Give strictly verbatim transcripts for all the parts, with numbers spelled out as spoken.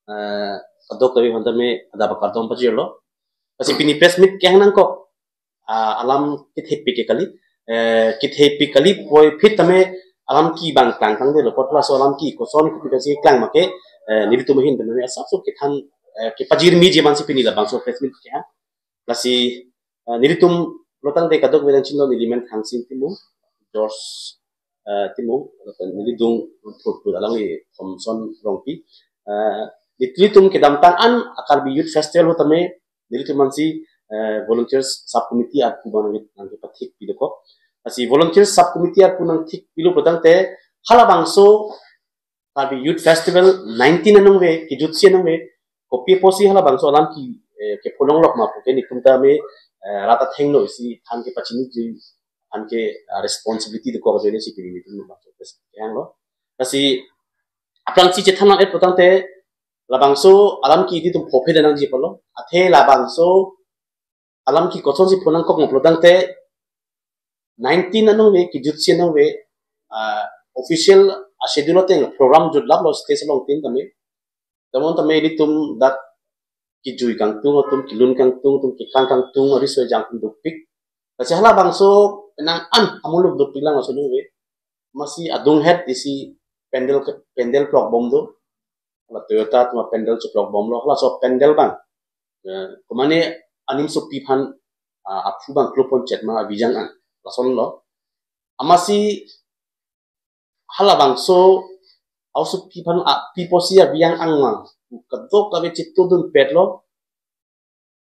eh, kadokave aphan tame adap akardom pajirlo. Lasi pini press meet kehang nangkok, ah, alam kethepik ke kali, eh, kethepik kali puvoiphit tame alam ke bang klangtangdetlo, apot laso alam ke koson kopi pensi klang ma ke, eh, nelitum ahin tame asapso kethan, eh, kepajirmeji amansi pini labangso press meet kehang. Lasi, eh, nelitum pulo tangte kadokave nangchinilo, neli men Thangsing Timung, George, eh, Timung, lapen neli dung thurput alangli Thomson Rongpi. Eh, nelitum kedamtang an a Karbi Youth Festival ahut tame nelitum amansi, eh, volunteers sub committee arpu abang nangke, nangkepathik pidokok. Lasi volunteers sub committee arpu nangthik pilo pulo tangte halabangso Karbi Youth Festival nineteen anong ave, kejutsi anong ave, kopi apotsi halabangso alam ke, eh, kepholonglok ma puke nelitum tame, eh, rat athengno isi than kepachiniji, than ke, ah, responsibility dokok ajoinesi pini nelitum labangso press meet kehanglo. Lasi aphrangsi chethan lang-et pulo tangte labangso alam ke ilitum phophe nangji apotlo. Athe labangso alam ke kosonsi pho nangkok ma pulo tangte nineteen anong ave, kejutsi anong ave, ah, official a schedule ateng program jutlaplo stage along tin tame. Tame tame ilitum dak kejui kangtung atum, kelun kangtung atum, kekang kangtung ariso ejang atum dopik. Lasi halabangso penang an amuluk dopik lang aso anong ave. Amatsi adunghet isi pandal ke, pandal plok bom do. Hala Toyota atum apandal cheplok bomlo, halaso pandal abang, eh, komane animsopi aphan, ah, aphu abang klopon chet ma abijang an. Lasonlo. Amatsi halabangso a-osopi aphan, ah, pi apotsi abijang an ma kadokave chetodunpetlo.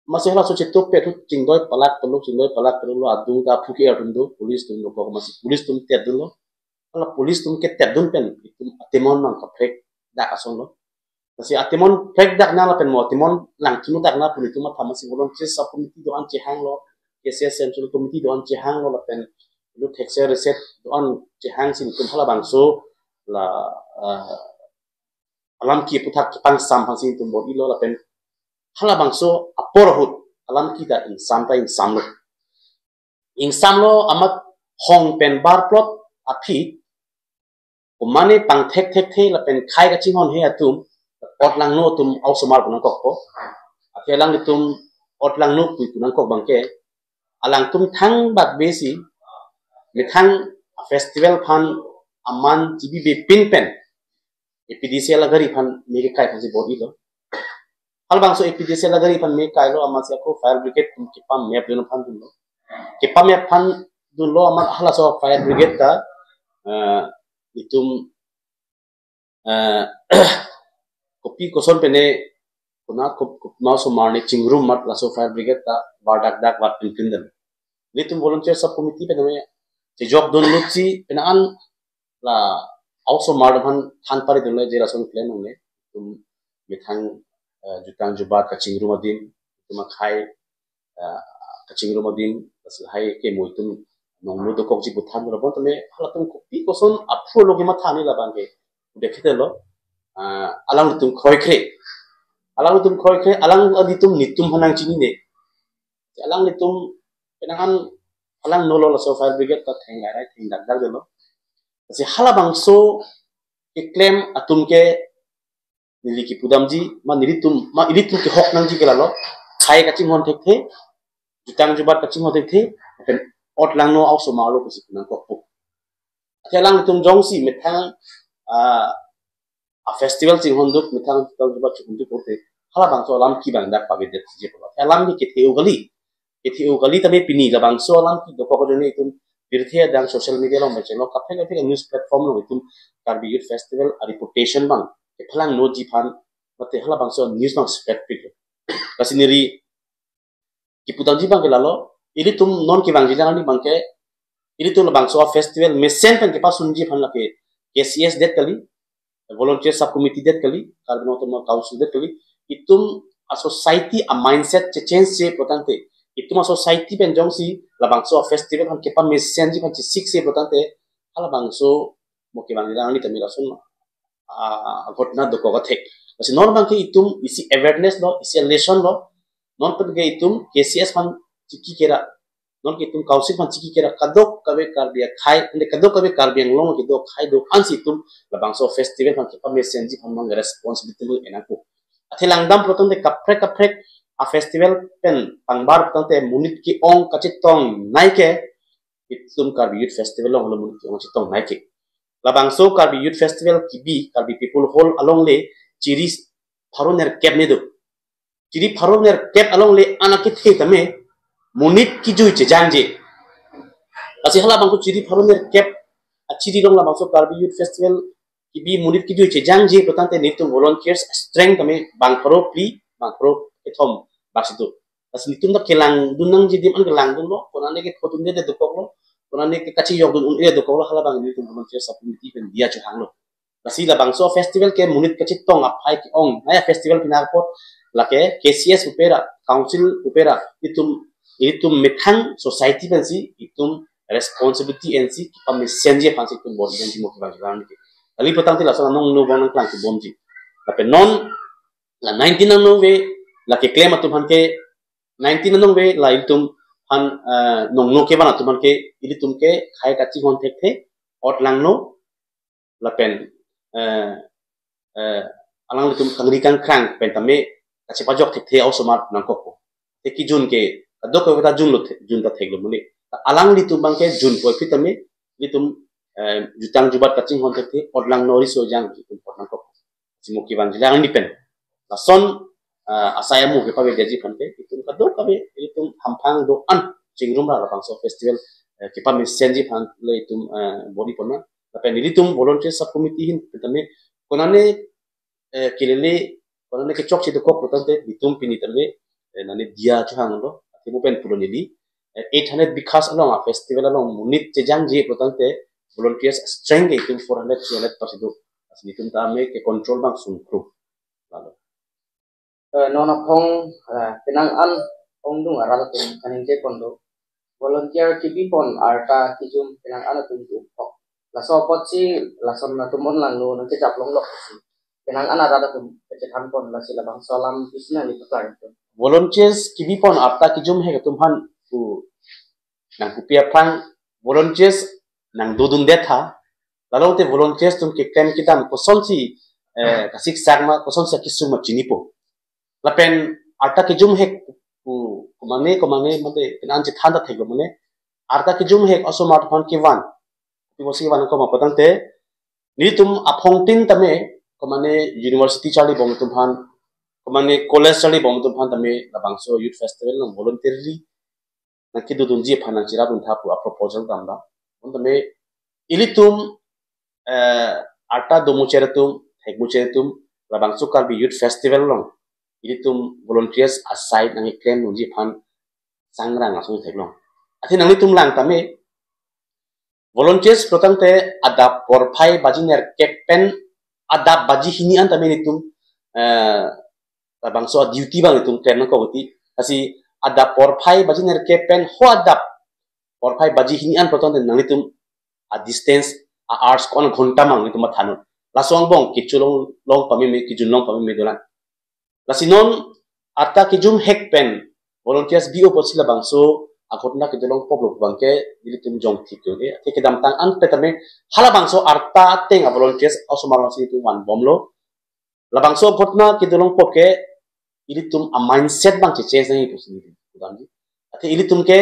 Amatsi halaso chetopet ahut chingdoi palak tolo, chingdoi palak tolo, adung ta aphu ke-er atum do, police atum dokok, amatsi police atum tetdunlo. Hala police atum ketetdun pen itum atemon abang kaprek dak asonlo. Lasi atemon prek dak nang lapen mo atemon langthu dak nang pu nelitum matha, amatsi volunteer sub committee do-an chehanglo, K C S Central Committee do-an chehanglo lapen lo thekser reset do-an chehangsi nelitum halabangso la, ah, alam ke aphuthak kepangsam aphansi nelitum bor-ilo lapen halabangso apor ahut alam ke ta ingsam ta ingsamlo. Ingsamlo amat hong pen barplot aphi komane pangthek thekthe lapen khei kachinghonhe atum otlangno atum a-osomar pu nangkokpo. Athe alanglitum otlangno pu nangkok abangke alangtum thangbak besi methang festival aphan aman chibibepin pen A P D C L agari aphan me kekai aphansi bor-ilo. Halabangso A P D C L agari aphan me kailo, amatsi ako fire brigade atum kepamepdun aphan dunlo. Kepamep aphan dunlo amat halaso fire brigade ta, eh, itum, eh, kopi koson pen ne kona kop, kop ma osomar ne chingrum amat laso fire brigade ta bardak dak vat pinpin dam. Nelitum volunteer sub committee pen tame chejokdun lutsi penang an la a-osomar atum aphan than pari dunlo je lason klem nangne. Itum methang, eh, jutang jubat kachingrum adim, itum akhei, eh, kachingrum adim, lasi lahai ke mo itum nongno dokokji pu than lo bon tame halatum kopi koson aphu lo kematha ni labang ke. Udah kita lo, eh, alanglitum kroikre. Alanglitum kroikre, alanglitum nelitum aphan nangchinine. Alanglitum penang an alangnolo laso fire brigade ta theng lairai theng dakdak detlo. Lasi halabangso keklem atum ke neli kipudamji, ma nelitum, ma ilitum kehok nangji ke lalo, khei kachinghon thekthe, jutang jubat kachinghon thekthe, lapen otlangno a-osomar lo pusi pu nangkokpo. Athe alanglitum jongsi methang, ah, a-festival chinghonduk, methang jutang jubat chinghonduk pulote halabangso alam ke abang dak pavedetji pulo. Athe alam ke kethe-o kali. Kethe-o kali tame pini labangso alam ke dokok ajoine itum pirthe adang social media along mechelo, kaprek kaprek news platform along itum Karbi Youth Festival a-reputation abang kephalangnoji aphan mate halabangso news abang spread pik. Lasi neli kipudamji abang ke lalo, ilitum non kevangji nangji abang ke, ilitum labangso a-festival mesen pen kepasunji aphan lake K C S det kali, volunteer sub committee det kali, Karbi Anglong Autonomous Council det kali, itum a-society a-mindset chechange se pulo tangte, itum a-society pen jongsi labangso a-festival aphan kepamesenji aphan chesik se pulo tangte, halabangso mo kevangji nangji tame lason, ah, ghotona dokok athek. Lasi non abang ke itum isi awareness lo, isi lesson lo, non pen ke itum K C S aphan chiki kera, non ke itum council aphan chiki kera, kadokave Karbi akhei, ante kadokave Karbi Anglong kedo akhei do-ansi itum labangso festival aphan kepamesenji aphan abang responsibility lo enangpo. Athe langdam pulotangte kaprek kaprek a festival pen pangbar pulotangte monit ke-ong kachetong nai ke itum Karbi Youth Festival along halo monit ke-ong chetong nai ke. Labangso Karbi Youth Festival kibi Karbi People Hall along le chiri pharo nerkep ne do. Chiri pharo nerkep along le anak kethe tame monit kijui chejangje. Lasi halabangso chiri pharo nerkep achiri along labangso Karbi Youth Festival kibi monit kijui chejangje pulotangte nelitum volunteers strength tame bang pharo phli, bang pharo kethom bak si do. Lasi nelitum ta kelangdun nangji adim an kelangdunlo, konane kephodunde dokoklo, konane kekachiyokdun un-e dokoklo, halabang nelitum volunteer sub committee pen diya chohanglo. Lasi labangso festival ke monit kachetong aphai ke-ong nai a festival pinakpot lake K C S pu pera, council pu pera, itum, itum methang society pensi itum responsibility ensi kipamesenji aphansi itum bor-iponji mo kevang kevang ke. Kali pulotangte lason anong no bong nangklang kebomji. Lapen non la nineteen anong ve la keklem atum aphan ke, nineteen anong ve la itum aphan, eh, nongno kevan atum aphan ke, ilitum ke khei kachinghon thekthe, ot langno, lapen, eh, eh, alanglitum kangri kangkrang pen tame kachepajok thekthe osomar nangkokpo. Te kijun ke kadokave ta junlo the-, jun ta theklo muni. Ta alanglitum abang ke junpo aphi tame ilitum, eh, jutang jubat kachinghon thekthe, ot langno, riso ejang itum ot nangkok. Simo kevangji lang ni pen. Lason, eh, asai amu kepavedetji aphan ke itum kadokave itum hamphang do-an chingrum ra labangso festival, eh, kepamesenji aphan le itum, eh, bor-ipon nang. Lapen nelitum volunteer sub committee ahin tame konane, eh, kelele, konane kechokche dokok pulotangte nelitum pini tame, eh, nane diya chohanglo. Athe mo pen pulo neli, eh, eight hundred bighas along a festival along monit chejangje pulotangte volunteers strength ke itum four hundred, three hundred percent do. Lasi nelitum tame ke control abang sungkrung. Lalo. Eh, non aphong, eh, penang an ongdung arat atum kaningje pon do. Volunteer kebipon arta kejum penang an atum tu phok. Laso apotsi lason atum on langno nangkejap longlok si penang an arat atum kachethan pon, lasi labangso alam pisi nangli paklang atum. Volunteers kebipon arta kejumhek atum aphan pu nangpupi aphrang volunteers nangdodundet tha. Lalo te volunteers atum keklem kedam kosonsi, eh, kasiksak ma, kosonsi akesung ma chinipo. Lapen arta kejumhek pu, komane, komane, mate, penang chethan ta theklo mane. Arta kejumhek osomar atum aphan kevan. Pi bosi kevan koma pulotangte, nelitum aphongtin tame, komane university charlibom atum aphan, komane college charlibom atum aphan tame labangso youth festival along voluntarily nangkedodunji aphan nangcherapdun tha pu a proposal damdam. Bonta me ilitum, eh, arta domucher atum, thekmucher atum, labangso Karbi Youth Festival along ilitum volunteers asai nangkeklemdunji aphan sangrang asong theklong. Athe nanglitum lang tame, volunteers pulotangte adap porphai baji nerkep pen adap baji hini an tame nelitum, eh, labangso a duty abang nelitum klem nangkok ti. Lasi adap porphai baji nerkep pen ho adap porphai baji hini an pulotangte nanglitum a distance, a hours ko-an ghonta ma nanglitum mathanon. Laso angbong kecho long, long pameme, kejun long pameme dolang. Lasi non arta kejumhek pen volunteers bi-o apotsi labangso aghotona kedo longpoplo abang ke nelitum jongthik ke. Athe kedamtang an pen tame halabangso arta ateng a volunteers osomar alongsi nelitum vanbomlo. Labangso aghotona kedo longpop ke ilitum a mindset abang che-change nangji pusi nelitum damji. Athe ilitum ke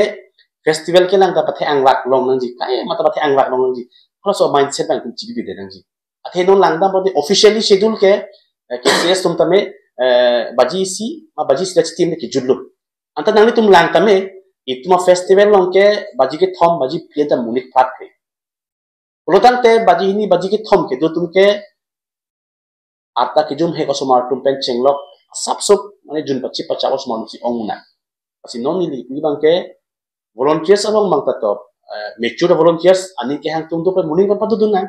festival kelang ta pathe anglak long nangji, kai mata pathe anglak long nangji. Halaso mindset abang itum chibibidet nangji. Athe non langdam pute officially schedule ke, eh, K C S atum tame, eh, baji isi, ma baji isi achitim kejutlo. Anta nanglitum lang tame, itum a festival along ke baji kethom, baji phli anta monit phat ke. Pulotangte baji hini baji kethom kedo atum ke arta kejumhek osomar atum pen chenglok asapsop, mane jun pachi pacha osomar atumsi ong nang. Lasi non neli pu abang ke volunteers along abang ta top, eh, mature volunteers aning kehang atum do pen moning abang padodun nang.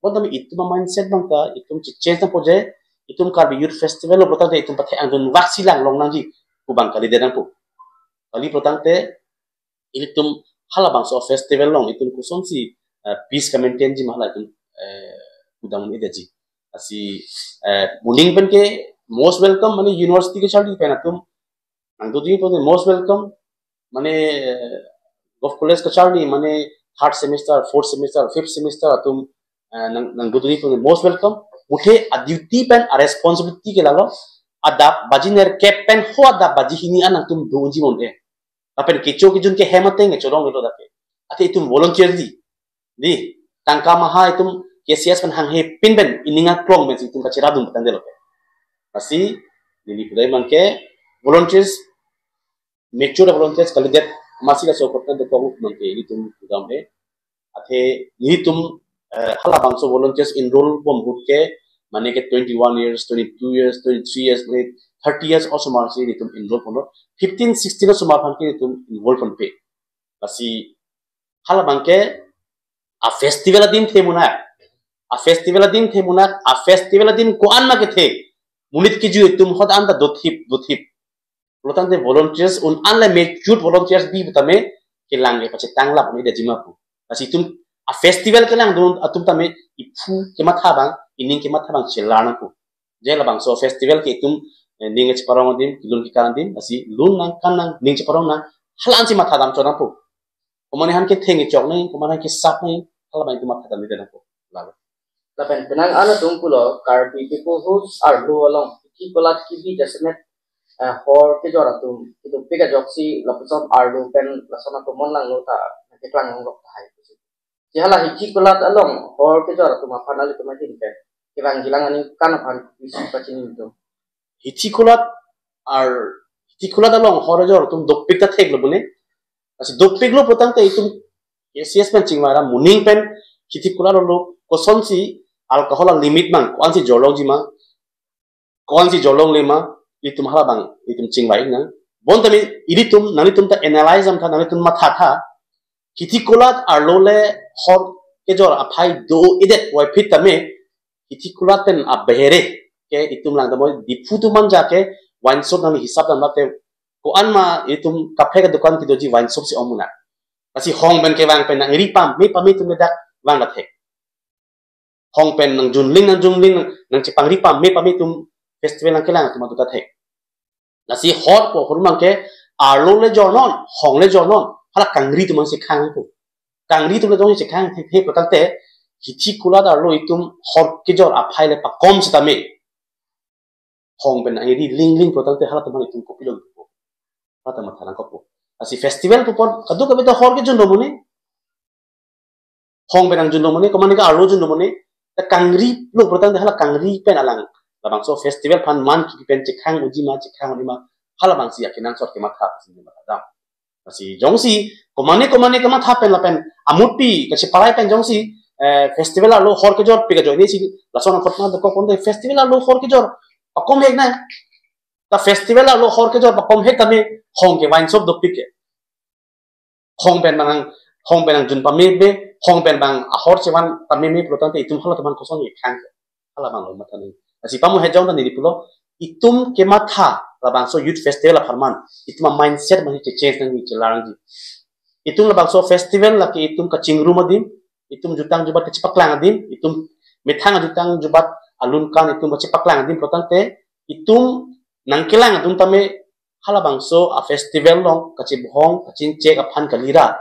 Bonta me itum a mindset abang ta itum che-change nangpo je, itum Karbi Youth Festival lo pulotangte itum pathe angdun vak si lang long nangji pu abang kalidet nangpo. Kali pulotangte ilitum halabangso festival along itum kosonsi, eh, peace ka-maintainji ma hala itum, eh, kudam un-edetji. Lasi, eh, moning pen ke most welcome, mane university kacharli pen atum nangdodunji pute most welcome, mane, eh, Govt College kacharli, mane third semester, fourth semester, fifth semester atum, eh, nang, nangdodunji pute most welcome. Muthe a duty pen a responsibility ke lalo, adap baji nerkep pen ho adap baji hini an nangtum do unji mon e. Lapen kecho kejun ke hem ateng kecho rong lo dak ke. Athe itum volunteer di. Di, tangka maha itum K C S pen hanghe pin pen ining aklong pensi itum kachira dun tangdelo ke. Lasi, neli pudai abang ke volunteers, mature volunteers kalidet masi laso kotna dokok abang ke itum pudam e. Athe itum, eh, halabangso volunteers enroll bom ahut ke, mane ke twenty-one years, twenty-two years, twenty-three years, mane thirty years osomar si itum enroll ponlo. Fifteen, sixteen osomar aphan ke itum enroll ponpe. Lasi halabang ke a festival adim the munak. A festival adim the munak, a festival adim ko-an ma kethe. Monit kejui atum hot anta dothip, dothip. Pulotangte volunteers un-an le mature volunteers bi tame kelang ke pachetang lap ni dajima pu. Lasi itum a festival kelang dun atum tame iphu kematha abang, ining kematha abang chelar nangpo. Je labangso festival ke itum, eh, ning cheparong adim, kelun kekan adim, lasi lun nang kan nang, ning cheparong nang, hala-an si matha dam chot nangpo. Komane aphan ketheng chok nang, komane aphan kesap nang, halabang itum matha dam ni nangpo. Lalu. Lapen penang an atum pulo Karbi Peoplehood arlo along hithi kolat kibi jasemet, eh, hor kejor atum, itum pika joksi lapuson arlo pen lason atum mon langno ta keklang longlok tahai. Si hala hithi kolat along hor kejor atum aphan alitum ahin pen kevang jilang aningkan aphan isi pachini itum. Hithi kolat ar hithi kolat along hor kejor atum dopik ta theklo bune. Lasi dopiklo pulotangte itum K C S pen chingvai ra moning pen hithi kolat lo kosonsi alcohol a limit mang ko-an si jorlongji ma, ko-an si jorlongle ma, itum halabang itum chingvai nang. Bonta mi ilitum, nanglitum ta analyze damtha, nanglitum mathatha. Hithi kolat arlo le hor kejor aphai do-edet puvoiphit tame, hithi kolat pen abehere ke itum lang tame Diphu atum anja ke wine shop nang hisap dam late ko-an ma itum kafe kadukan kedoji wine shop si ong munak. Lasi hong pen kevang pen nangri pame pame atum le dak vang late. Hong pen nangjunling nangjunling nang, nangchepangri pame pame atum festival nangkelang atum adu ta thek. Lasi hor pu ahormu abang ke arlo le jornon, hong le jornon, hala kangri atum abang si khang pu. Kangri atum le jong si khang the the pulotangte hithi kolat arlo itum hor kejor aphai le pakom sitame hong pen nangri lingling pulotangte halatum aphan itum kopilo pu. Halatum matha nangkokpo. Lasi festival pu apot kadokave ta hor kejunlo muni. Hong pen nangjunlo muni, komane ke arlo junlo muni. Ta kangri lo pulotangte hala kangri pen alang labangso festival aphan man kipi pen chekhang unji ma, chekhang un-e ma, halabang si akenangsot kematha si matha dam. Lasi jongsi komane komane kematha pen lapen amutpi kacheparai pen jongsi, eh, festival arlo hor kejor pik ajoine si lason angkot ma dokok ponte festival arlo hor kejor pakom hek nang. Ta festival arlo hor kejor pakom hek tame hong ke wine shop dopik ke. Hong pen abang, hong pen nangjun pame be, hong pen abang ahor chevan pame me pulotangte itum halatum aphan koson kekhang ke. Halabang lo matha nang. Lasi pamu hejong ta neli pulo, itum kematha labangso youth festival apharman, itum a mindset mani kechange nangji, chelar nangji. Itum labangso festival lake itum kachingrum adim, itum jutang jubat kachepaklang adim, itum methang ajutang jubat alun kan itum kachepaklang adim pulotangte, itum nangkelang atum tame halabangso a festival along kachebohong kachingchek aphan kali ra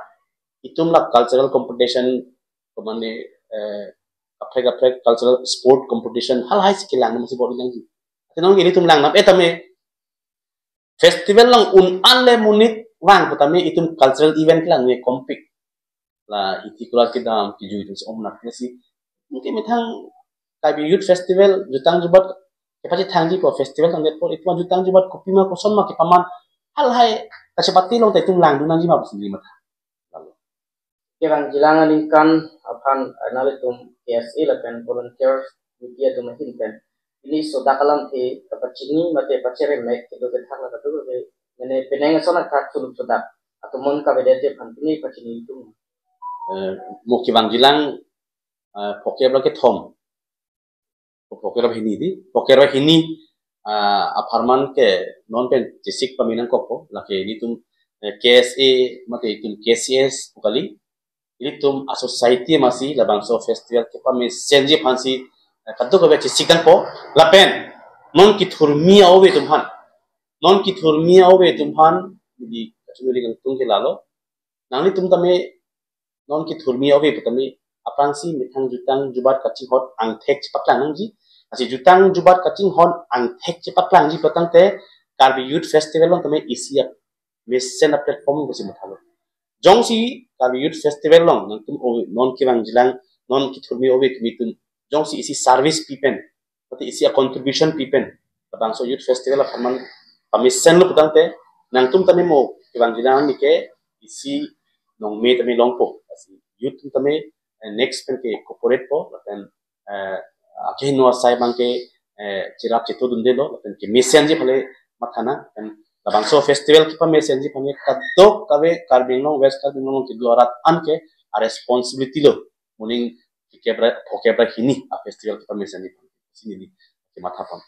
itum la cultural competition, komane, eh, kaprek kaprek cultural sport competition halahai si kelang nangsi bor nangji. Ati nong ilitum lang nam etame festival along un-an le monit vang putame itum cultural event kelang ne kompik. La hithi kolat kedam kejui atum si ong nak si. Mungkin methang Karbi Youth Festival jutang jubat kepachethangji pu festival tangdet apot itum jutang jubat kopi ma koson ma kepaman halahai kachepate along ta itum langdun nangji ma pusi neli matha. Lalu. Kevang jilang aningkan aphan, eh, nanglitum K S A lapen volunteer media atum ahin pen pini sodak alamthe kapachini mate pacheremek kedo kethak la kadokave mane penang ason athak sulup sodak atum mon kavedet aphan pini pachini itum. Eh, mo kevang jilang, eh, phoke abra kethom. Phoke abra hini di, phoke abra hini, ah, apharman ke non pen chesik pame nangkokpo, lake ilitum, eh, K S A mate itum K C S pu kali, ilitum a society masi labangso festival kepamesenji aphansi, eh, kadokave chesik dangpo, lapen non kethurmi a-ove atum aphan, non kethurmi a-ove atum aphan, di kachumri kangtung ke lalo, nanglitum tame non kethurmi a-ove putame aphrangsi methang jutang jubat kachinghon angthek chepaklang nangji. Lasi jutang jubat kachinghon angthek chepaklangji patangte Karbi Youth Festival along tame isi a mesen a platform pusi mathalo. Jongsi Karbi Youth Festival along nangtum ove, non kevangjilang, non kethurmi ove kimi atum jongsi isi service pipen, mate isi a contribution pipen, labangso Youth Festival aphan man pamesenlo putangte nangtum tame mo kevangjilang nike isi nongme tame longpo. Lasi youth tame, eh, next pen ke corporate po, lapen, eh, akehingno asai abang ke, eh, cherap chetudundelo, lapen kemesenji aphan le mathana, lapen labangso festival kepamesenji aphan le kadokave Karbi Anglong, West Karbi Anglong kedo arat an ke a responsibility lo, moning kekep ra, phokep ra hini a festival kepamesenji aphan. Lasi neli kemathapon.